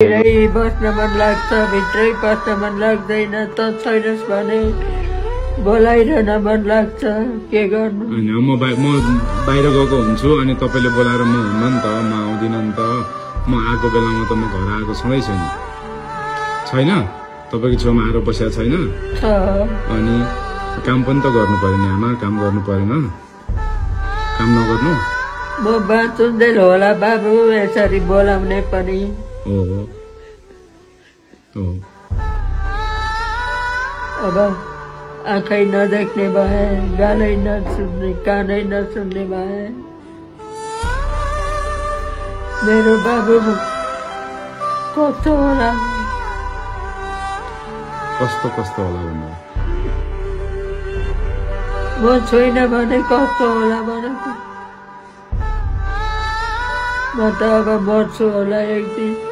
बाहिरै बस्न मन लाग्छ, भित्रै बस्न मन लाग्दैन। त छैनस् भने बोलाइरहन मन लाग्छ, के गर्नु। म बाहिर गएको हुन्छु अनि तपाईँले बोलाएर म हुन्न नि त, म आउँदिनँ नि त। म आएको बेलामा त म घर आएको छँदै छैन, तपाईँको छेउमा आएर बसेको छैन। अनि काम पनि त गर्नु पर्यो नि आमा, काम गर्नु परेन? काम नगर्नु? म बाँचुन्जेल होला बाबु यसरी बोलाउने पनि। अब आँखै नदेख्ने भए, गालै नसुन्ने, कानै नसुन्ने भए। मेरो बाबु कस्तो होला? कस्तो होला भन्नु? म छुइनँ भने कस्तो होला भनेको। म त अब मर्छु होला एक दिन।